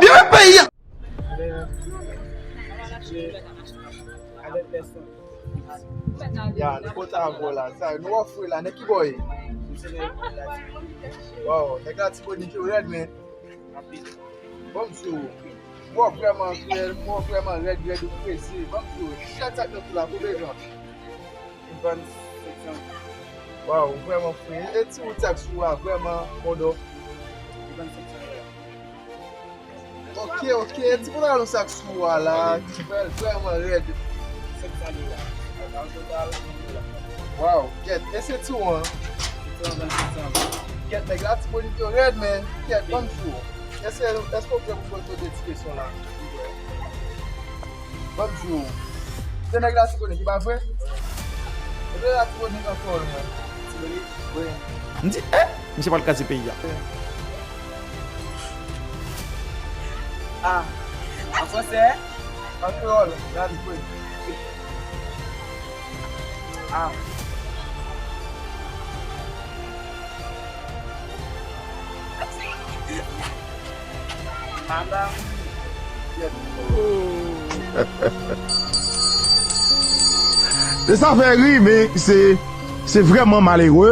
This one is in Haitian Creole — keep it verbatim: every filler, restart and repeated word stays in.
Byen peyi a. Ya, nou kontan avè w la. Sa, nou wè w fre la, nèg ki bò ye? Waw, nèg Latibonit yo rèd, men. Bon, m di w, mwen vrèman kriyèl, mwen vrèman rèd, rèd, ou kreze. Bon, m di w, chak sa k nan tou la, pou bezwen. Li vann senk san. Waw, vrèman fre. E ti wout sa k sou a, vrèman bon dò. Li vann senk san dola. Ok, ok. Ti pantalon sa k sou a la, ki vrè-, vrèman rèd. Senk san dola. Pantalon total, mil dola. Waw, kèt. E senti w an? Senti w an vann senk san. Kèt, nèg Latibonit yo rèd, men. Kèt, ban m di w. Èske, èske w prè pou mwen poze ti kesyon la? Ban m di w. Se nèg Latibonit, se pa vre? Epi Latibonit ankò, non? Latibonit? Wi. M di, eh, misye pral kraze peyi a. Ah, an fransè? An kreyòl, Latibonit. Ah. Madanm. E sa fè ri, men se, se vrèman malere.